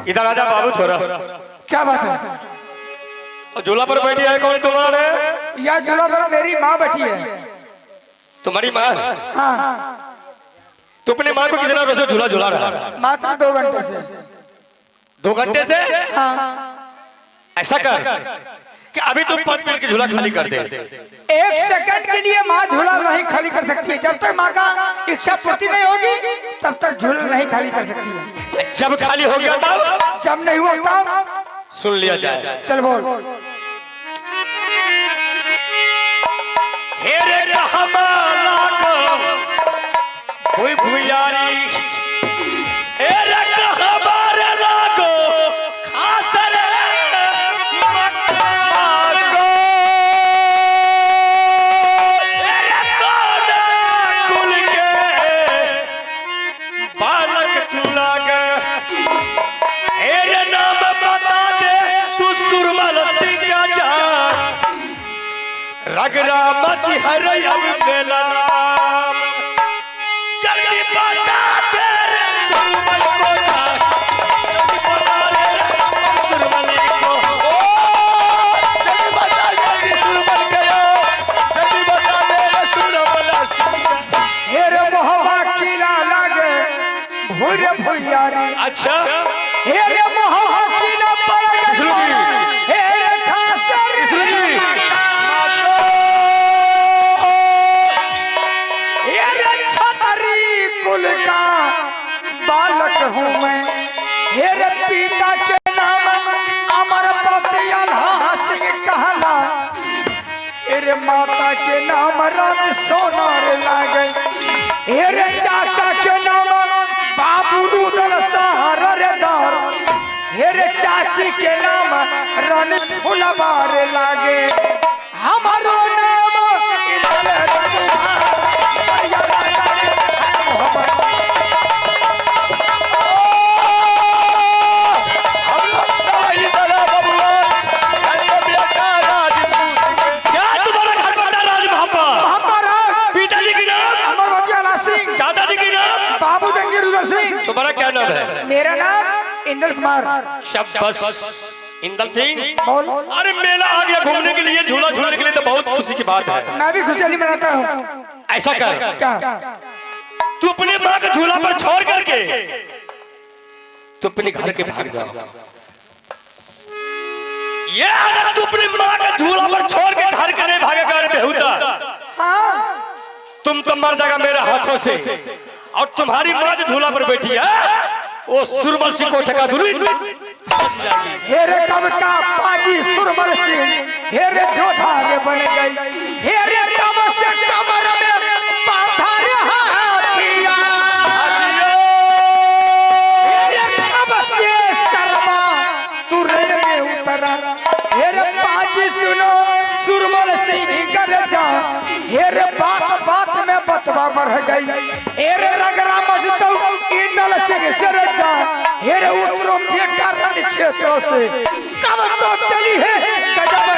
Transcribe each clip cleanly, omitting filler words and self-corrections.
इधर आजा बाबू थोड़ा। क्या बात है? और झूला पर बैठी है कौन तुम्हारे? यह झूला पर मेरी माँ बैठी है। तुम्हारी माँ है? हाँ। तू अपनी माँ को कितना रोज झूला झूला रहा है? मात्र 2 घंटे से। 2 घंटे से? हाँ। ऐसा कर कि अभी तुम 5 मिनट की झूला खाली कर दे। 1 सेकंड के लिए माँ झूला नहीं खाली कर सकती है। जब तक माँ का इच्छा पूर्ति नहीं होगी तब तक झूला नहीं खाली कर सकती है। जब खाली हो गया तब? जब नहीं हुआ तब सुन लिया जाए। चल बोल। हेरे कहमाला को भुई भुयारी, हेरे कहमारे लागो खासरे मक्का को, हेरे कोना कुल के बालक तू लागे, हेरे नाम बता दे तू सुरमल सिंह का जा, रगरा मची हर अब मेला, जल्दी बता दे रे सुरमल को जा, जल्दी बता दे रे सुरमल को। ओ जल्दी बता जल्दी सुरमल गयो, जल्दी बता दे रे सुरमल सिंह। हेरे मोहबा किला लागे भूर भुयारी। अच्छा। हेरे मोहबा किला पड़ गई इसलिए हेरे खासर इसलिए हेरे छतरी कुल का बालक हूँ मैं, हेरे पिता के नाम अमरपति अल्हा सिंह कहला, हेरे माता के नाम रानी सोनार लागे, हेरे चाचा के नाम बाबू रुदल सहार दार, हेरे चाची के नाम रानी फुलबार लागे, हमारो नाम इंदल कुमार, बढ़िया लगा रे है मोहब्बत। हम लोग दवाई दला बबुआ, अरे बेटा राजपूत के। क्या तुम्हारा घर बता राज मोहब्बत? हमारा पिताजी की नाम? अमरवती अल्हा सिंह। चाचा जी की नाम? बाबू जंगीर रुदल सिंह। तुम्हारा क्या नाम है? मेरा नाम इंदल कुमार। शाबाश इंदल सिंह। बोल। अरे मेला आ गया घूमने के लिए, झूला झूलने के लिए तो बहुत खुशी की बात है। मैं भी खुशहाली मनाता हूँ। ऐसा कर क्या? तू अपने माँ को झूला पर छोड़ करके तू अपने घर के भाग जाओ। ये अगर तू अपनी माँ का झूला पर छोड़ के घर के नहीं भागेगा अरे बेहुदा, हाँ तुम तो मर जाएगा मेरे हाथों से, और तुम्हारी माँ जो झूला पर बैठी है वो सुरमल सिंह को ठका दुल्हन। हेरे कब का पाजी सुरमल सिंह हेरे जोधा रे बन गई, हेरे कब से कमर में बांधा रे हाथिया, हेरे कब से सरबा तुरन में उतरा, हेरे पाजी सुनो सुरमल सिंह गर जा, हेरे बात बात में बतवा बढ़ गई, हेरे रगरा मजतौ इंदल सिंह सर जा, हेरे उतरो बेटा रण क्षेत्रों से, कब तो चली है गजब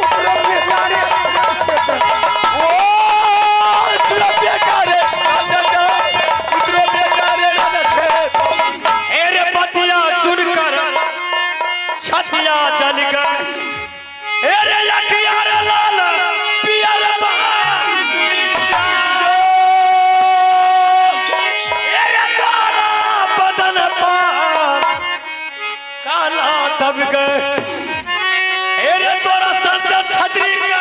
उतरो बेटा रे रण क्षेत्र। ओ उतरो बेटा रे राजा, उतरो बेटा रे राजा छे। हेरे पतिया सुनकर छतिया जल गए, हेरे अखिया रे लाल पियर हेरे काला बदन पार काला दब गए, हेरे तोरा संसद छतरी का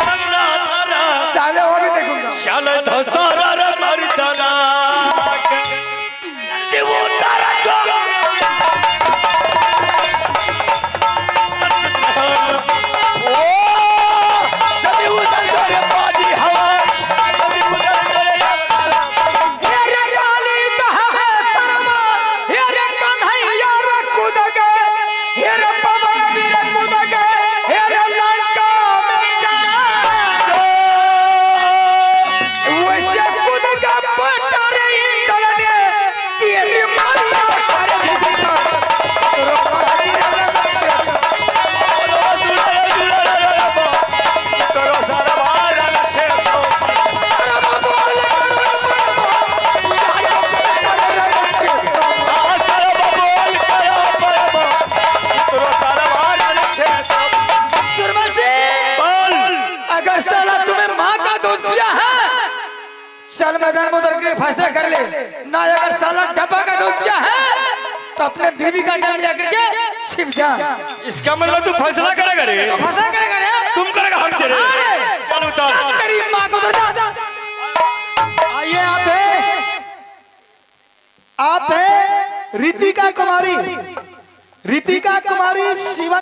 रंगना धारा, साले और भी देखूंगा। चल धसारा रे मर्दाना के वो तारा जो ओ जल्दी उतर रे पानी हवा, जल्दी उतर रे। हेरे काली दह शर्मा, हेरे कन्हैया रे कूद गए, हेरे पवन वीर कूद गए, हेरे लंका में जा। वैसे चल मैदान में उतर के फैसला कर ले ना, अगर साला डब्बा का डूब गया है तो अपने बीबी का जन्म जाकर के छिप जा। इसका मतलब तू फैसला करेगा रे? तो फैसला करेगा रे, तुम करेगा हमसे रे? चल उतर। तेरी माँ को उतर जा। आइए आप है रितिका कुमारी, रितिका कुमारी शिवा।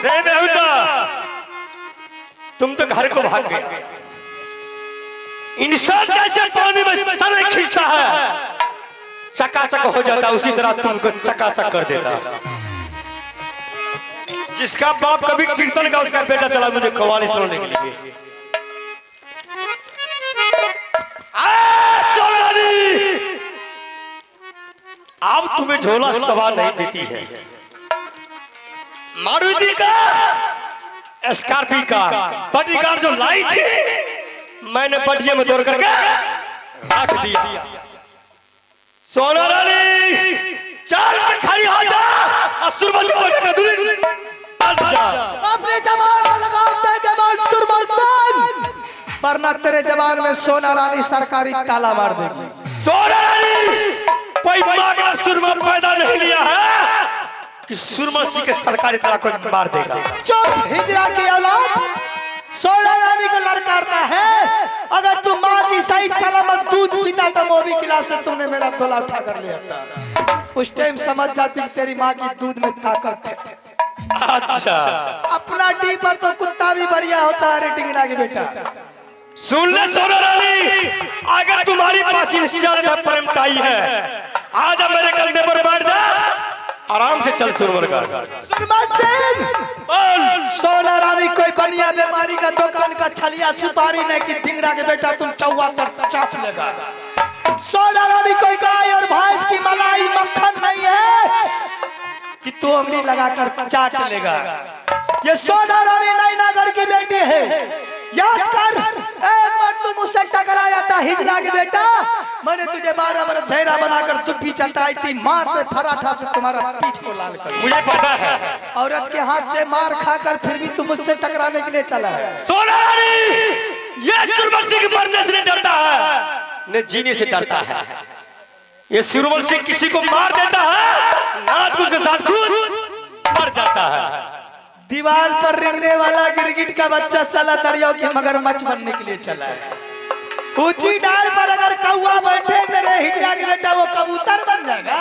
रे बेहुदा, तुम तो घर को भाग गए। इंसान जैसे पानी में सर खींचता है चकाचक हो जाता है, उसी तरह तुमको चकाचक कर देता है। जिसका बाप कभी कीर्तन का, उसका बेटा चला मुझे कवाली सुनाने के लिए। अब तुम्हें झोला सवाल नहीं देती है। मारुति का स्कॉर्पियो का बड़ी कार जो लाई थी, मैंने बडिया में तोड़ करके रख दिया। सोना रानी चल के खड़ी हो जा, सुरमल से कोटे का दूरी जा। अपने जवान में लगाम दे के बाद सुरमल सन, वरना तेरे जवान में सोना रानी सरकारी ताला मार देगी। सोना रानी कोई माँ का सुरमा पैदा नहीं लिया है कि सुरमा सिंह के सरकारी ताला कोई मार देगा। चुप हिजरा की औलाद, सोना रानी को लड़कारता है। अगर तू माँ की सही सलामत दूध पीता तो मोदी क्लास से तुमने मेरा तोला उठा कर लिया था। उस टाइम समझ जाती कि तेरी माँ की दूध में ताकत है। अच्छा, अपना डी पर तो कुत्ता भी बढ़िया होता है। अरे टिंगड़ा के बेटा सुन ले सोना रानी, अगर तुम्हारी पास इंसान प्रेमताई है, आजा मेरे कंधे पर बैठ जा, आराम से चल सुरमल का। सुरमल सिंह, सोना रानी कोई बनिया बीमारी का दुकान का छलिया सुपारी नहीं कि ढिंगरा के बेटा तुम चौवा तर चाप लेगा। सोना रानी कोई गाय और भैंस की मलाई मक्खन नहीं है कि तू उंगली लगाकर चाट लेगा। ये सोना रानी नैनागर की बेटी है, याद कर। एक बार तू मुझसे टकराया था हिजरा के बेटा, मैंने तुझे 12 बरस भेड़ा बनाकर दुब्बी चटाई थी, मारते फराठा से तुम्हारा पीठ को लाल कर। मुझे पता है औरत के हाथ से मार खाकर फिर भी तू मुझसे टकराने के लिए चला है। सोना रानी ये सुरमल सिंह मरने से नहीं डरता है, न जीने से डरता है। ये सुरमल सिंह किसी को मार देता है, नाच उसके साथ खुद मर जाता है। दीवार पर रेंगने वाला गिरगिट का बच्चा साला दरिया के मगरमच्छ बनने के लिए चला है। ऊंची डाल पर अगर कौआ बैठे तेरे हिजरा के बेटा वो कबूतर बन जाएगा।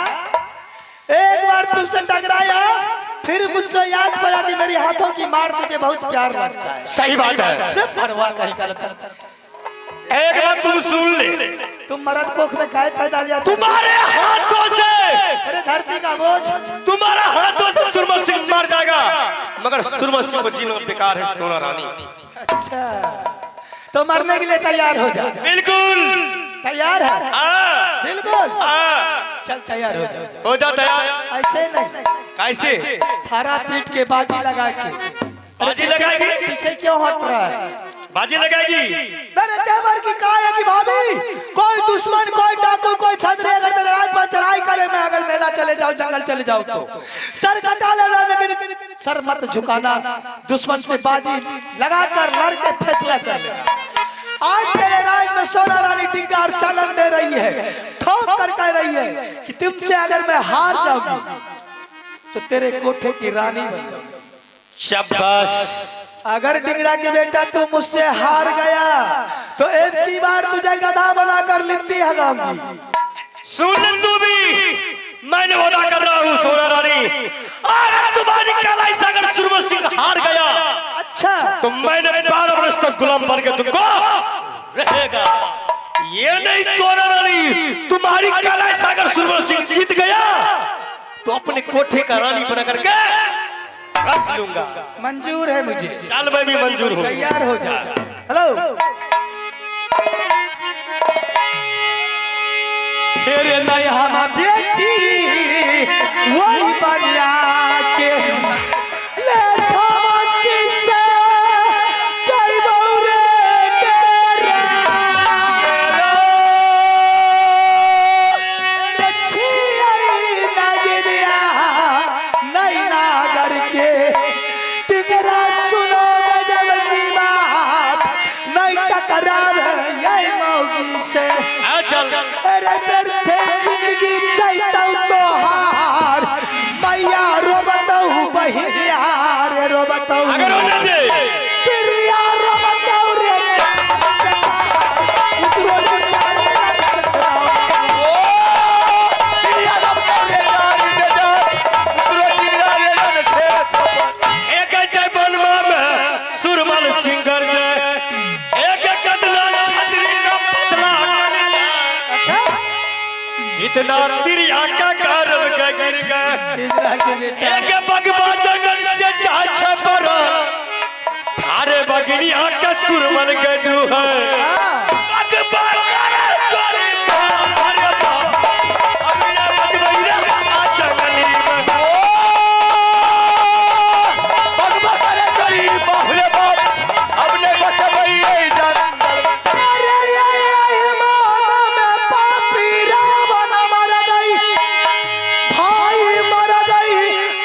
एक बार तुझसे टकराया फिर मुझसे याद पड़ा कि मेरे हाथों की मार तुझे बहुत प्यार लगता है। सही बात है। भरवा कहीं गलत। एक बार तुम सुन ले, तुम मरद कोख में काय पैदा लिया तुम्हारे हाथों से, अरे धरती का बोझ तुम्हारा हाथों से सुरमल सिंह मार जाएगा, मगर सुरमल सिंह को जीना बेकार है सोना रानी। अच्छा, तो मरने के लिए तैयार हो जा। बिल्कुल तैयार है। बिल्कुल चल तैयार हो जा। हो जा तैयार। ऐसे नहीं, कैसे? थारा पीट के बाजी लगा के। बाजी लगाएगी? पीछे क्यों हट रहा है? बाजी लगाएगी। मेरे देवर की कहा है कि भाभी कोई दुश्मन कोई डाकू कोई छतरी अगर तेरे राज पर चढ़ाई करे, मैं अगर मेला चले जाऊं जंगल चले जाऊं तो सर कटा लेना, लेकिन सर मत झुकाना। दुश्मन से बाजी लगाकर लड़ के फैसला कर लेना। आज तेरे राज में सोना रानी टिंगार चलन दे रही है, ठोक कर कह रही है कि तुमसे अगर मैं हार जाऊंगी तो तेरे कोठे की रानी बन जाऊंगी। शाबाश। अगर डिंगड़ा के बेटा तू मुझसे हार गया तो एक की बार तुझे गधा बनाकर लिट्टी हगाऊंगी। सुन तू भी, मैंने मैंने वादा कर रहा हूँ सोना रानी, अगर तुम्हारी कलाई से अगर सुरमल सिंह हार गया, अच्छा, तो मैंने 12 वर्ष तक गुलाम बन के तुमको रहेगा। ये नहीं सोना रानी, तुम्हारी कलाई से अगर सुरमल सिंह जीत गया तो अपने कोठे का रानी बना करके रख लूंगा। मंजूर है मुझे। चल मैं भी मंजूर हूँ। तैयार हो जा। हेलो हेरे नहीं हम बेटी वही बनिया के ले धमकी से जइबौ रे डेरा। रे छियै नगरिया नई नागर के तिगरा सुनो गजब की बात, नहीं टकरावे यही मौगी से। आ चल। अरे व्यर्थे जिंदगी चैतौ तोहार, मैया रोबतौ बहिनिया रे रोबतौ, अगर हो जाते तिरिया रोबतौ रे उतरो दुनिया रे छछराओ। एक जय बनवा में सुरमल सिंगर जय, एक कदला छतरी का पतला कर जाए। अच्छा, कितना तिरिया का कारब के गिर गए, तिजरा के बेटा एक बगवा जंगल से जा पर थारे बगनिया का सुरमल के दू है। बगवा करे चोरी बाप अरे बाप, अब ना बजबई रे आ जंगली में। अरे ये मान में पापी रावण मर गई, भाई मर गई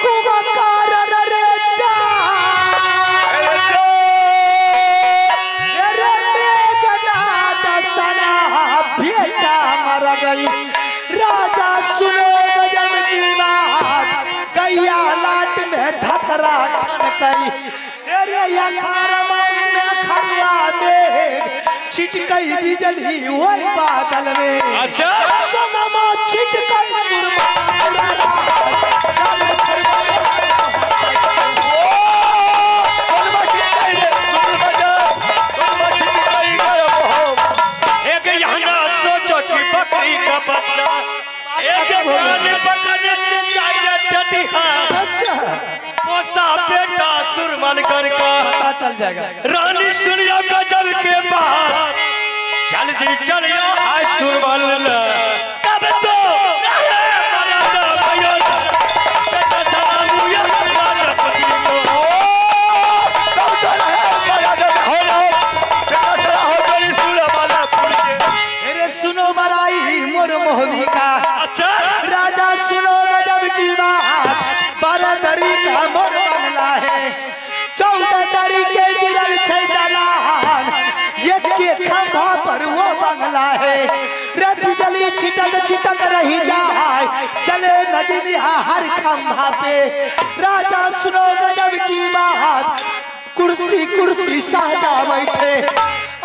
कुंभकर्ण रे जा। अरे मेघनाद सना बेटा मर गई। राजा सुनो गजब की बात, गैया लाट में धकरा ठन गई। अरे अखार मास में खरुआ मेघ छिटकई बिजली वही बादल में। अच्छा, सोनमा छिटकई सुरमा पूरा राज। एक यहाँ सोचो कि बकरी का बच्चा, एक कान पकड़ने से जाएगा टटिहा। अच्छा, पोसा बेटा सुरमल कर का पता चल जाएगा। रानी सुनियो गजब के बात, जल्दी चलियो हाय सुरमल तब तो रहे मर्यादा भयो बेटा सलाम या राजपति को। अरे सुनो बराई मोर मोहबी का। अच्छा, राजा सुनो गजब की बात, 12 दरी का मोर बंगला है, 14 दरी के गिरल छै दलान, एक के खंभा पर वो बंगला है। रे बिजली छिटक छिटक रही जाए, चले नगनिया हर खंभा पे। राजा सुनो गजब की बात, कुर्सी कुर्सी साजा बैठे,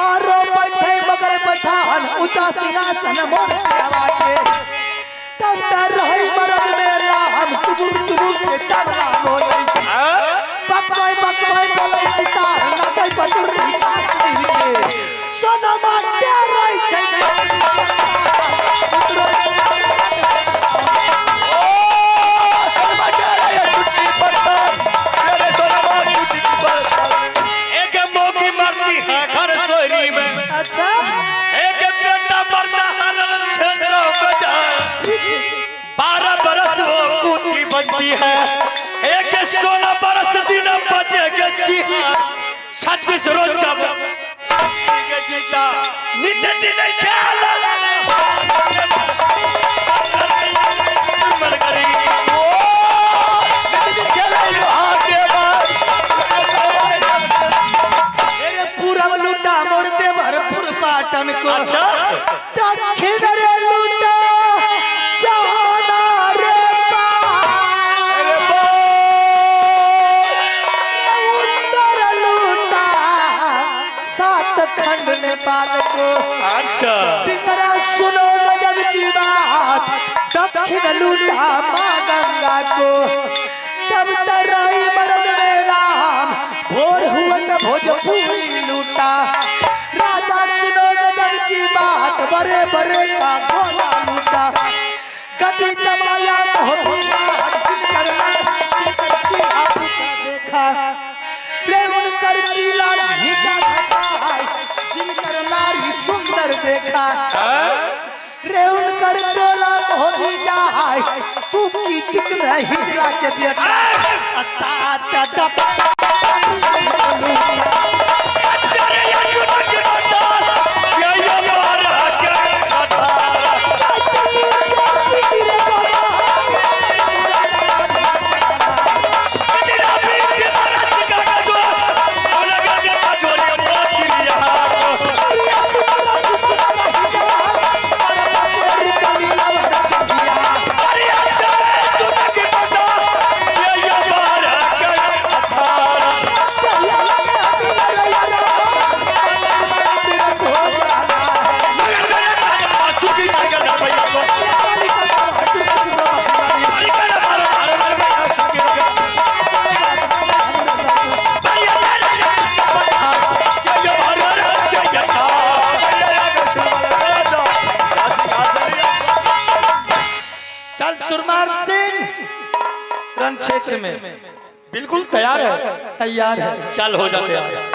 आरो बैठे मगर पठान, ऊंचा सिंहासन मोर प्यावा के। तब तर रही मरद में राम, टुबुर टुबुर के तबला बोले, बकवाई बकवाई बोले सितार, नाचै पतुर काश्मीर के। सोनमा तेरै छै उतरो एक मौकी मरती है घर सोरी में। अच्छा, एक बेटा मरता है रणछेत्र में जाए, 12 बरस वो कूती बजती है, एक 16 बरस दिन बजेगे सिंह, 36 रोज जब के जीता नित दिन खेल सुरमल करी। अरे पूरब लूटा मोर देवर पुर पाटन को। अच्छा, दक्षिण रे लूटा जहाना रे पार, उत्तर लूटा 7 खंड नेपाल को। अच्छा, तिगरा सुनो गजब गजब की बात, दक्षिण लूटा माँ गंगा को। तब तराई मरद में राम, भोर हुआ त भोजपुरी लूटा। राजा सुनो गजब की बात, बड़े बड़े का गोला लूटा। गति जमाया जिनकर जिनकर किला ऊंचा देखा, रे उनकर किला नीचा धसाई, जिनकर नारी सुंदर देखा। रे उनकर टोला मोहबी जाए, तू कीटिक में हिजरा के बेटा। सात दफा चल सुरमार सिंह रण क्षेत्र में बिल्कुल तैयार है, तैयार है, चल हो जाते हैं।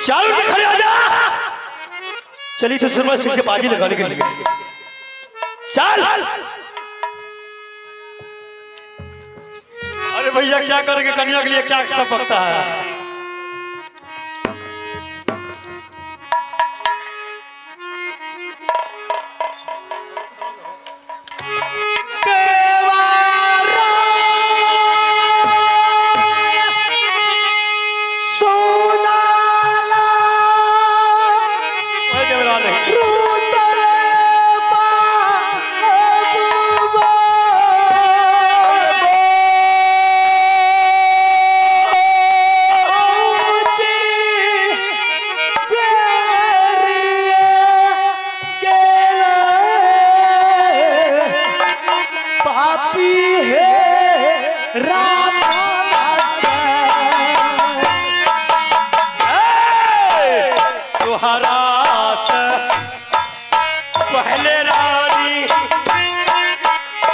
चारों के खड़े हो जा। चली तो सुरमा सिंह से बाजी लगाने के लिए चल। अरे भैया क्या करेंगे, कन्या के लिए क्या सब पकता है। पहले रानी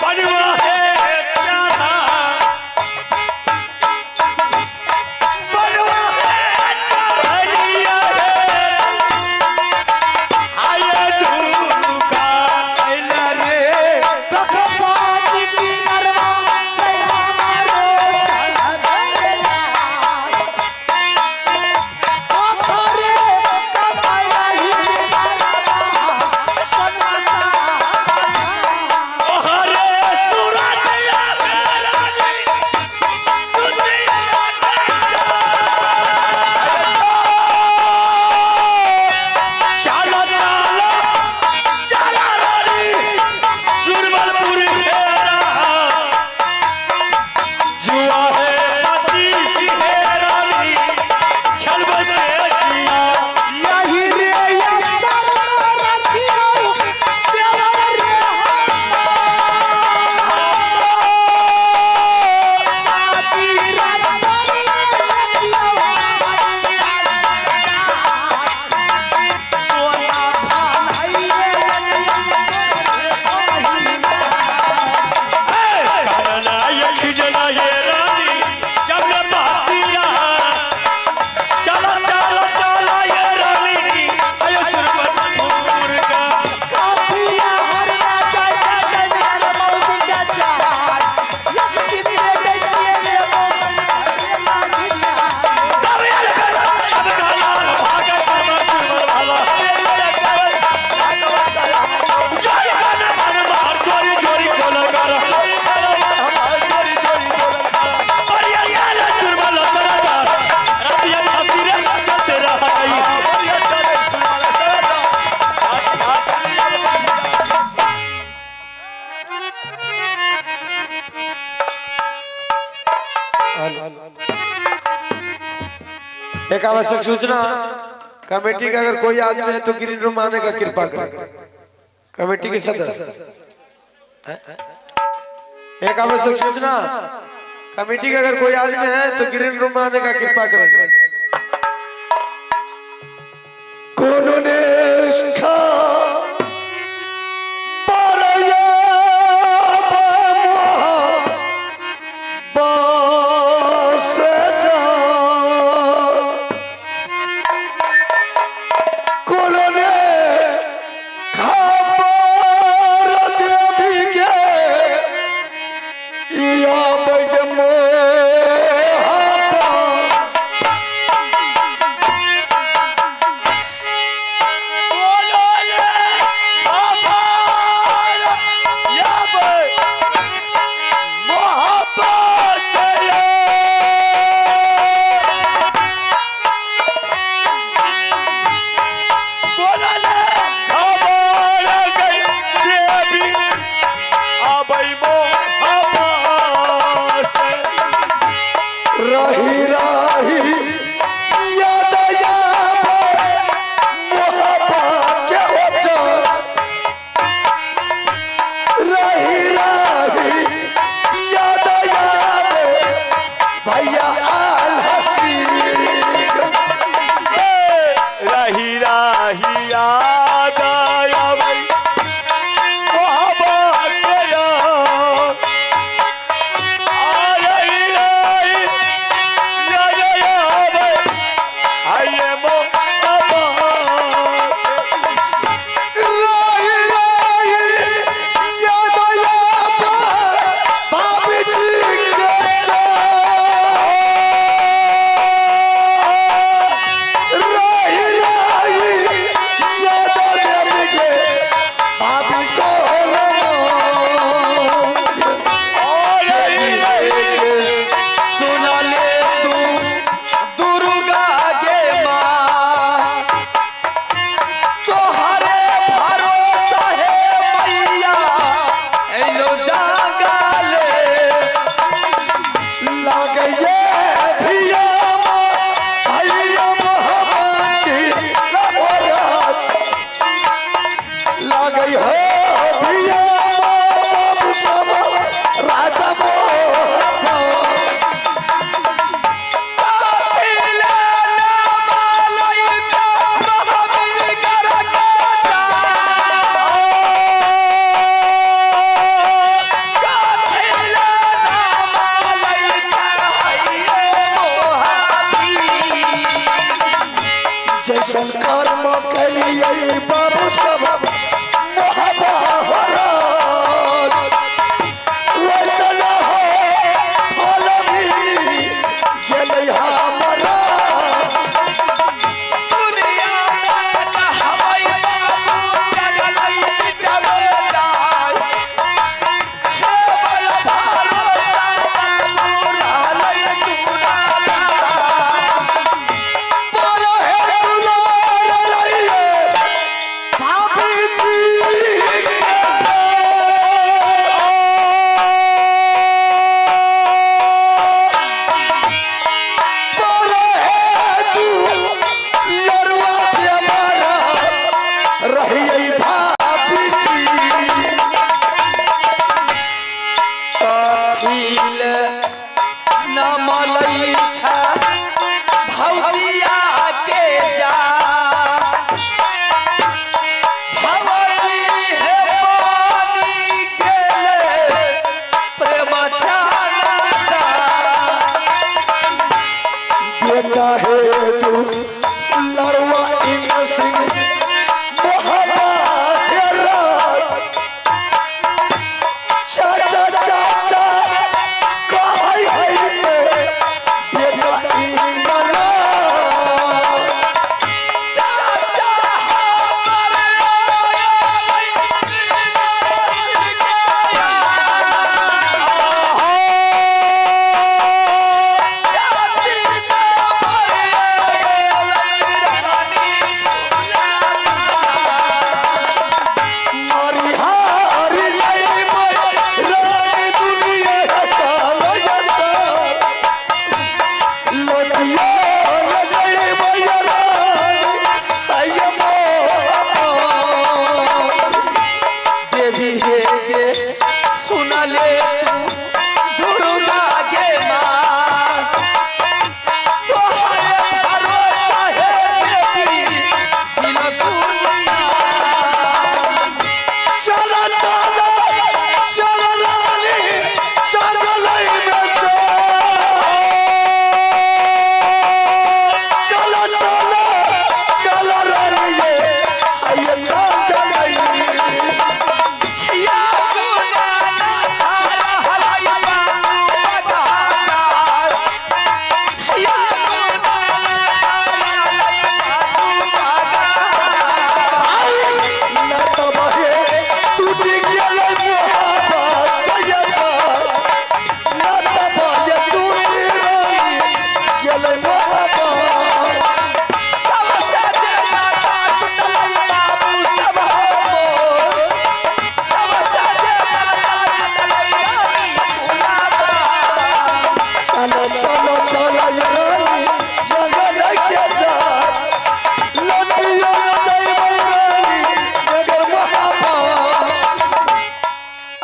बनवा है चारा, बनवा है चारनिया है। एक आवश्यक सूचना, कमेटी का अगर कोई आदमी है तो ग्रीन रूम आने का कृपा करें। कमेटी के सदस्य, एक आवश्यक सूचना, कमेटी का अगर कोई आदमी है तो ग्रीन रूम में आने का कृपा करेंगे। कोनो निष्ठा बोलो ये खबर अब मोहब्बत से बोलो ये खबर गई देवी अब मोहब्बत से रही रही याद आवे मोहब्बत के वचन, रही रही याद आवे भैया आल हसीन। रही रही याद आवे मोहब्बत के याद आ रही रही याद आवे आइए मोहब्बत रही रही याद आवे बाबूजी के चरण, रही रही याद आवे के भाभी सोलमन। रही रही सुना ले तू दुर्गा के माँ, तोहरे भरोसा है मैया एलो जागा ले लागे ये भैया भैया मोहब्बत की राज, लागे हो भैया बाबू सब राजा मोहब्बत। जैसन कर्म करिए बाबू सब मोहब्बत।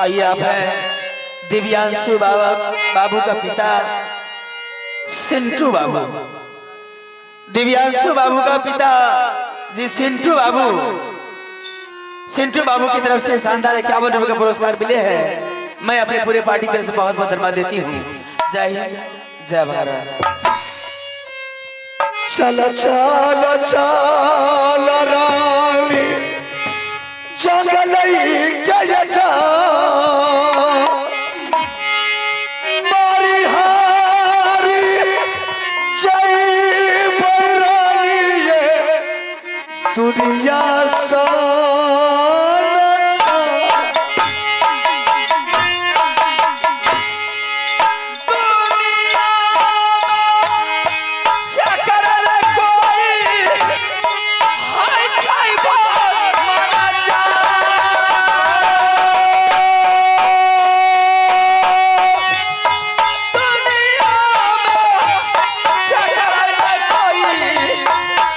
आइए आप हैं दिव्यांशु बाबा बाबू का पिता सिंटू बाबू। दिव्यांशु बाबू का पिता जी सिंटू बाबू, सिंटू बाबू की तरफ से शानदार 51 रुपए का पुरस्कार मिले हैं। मैं अपने पूरे पार्टी की तरफ से बहुत बहुत धन्यवाद देती हूँ। जय हिंद, जय भारत। चल चल चल रानी जंगल के जा मारी हारी जय बरानी ये दुनिया सा। क्या करे रे कोई हाय छाई बात माना जा। दुनिया में क्या करे रे कोई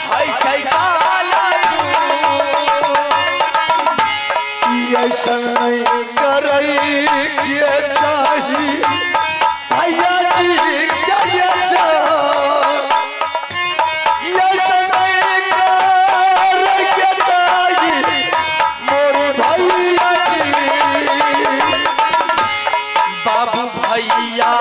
हाय छाई काला। ऐसा नहीं करई के चाही भैया जी क्या ये ऐसा नहीं करई के चाही मोरे भैया जी। बाबू भैया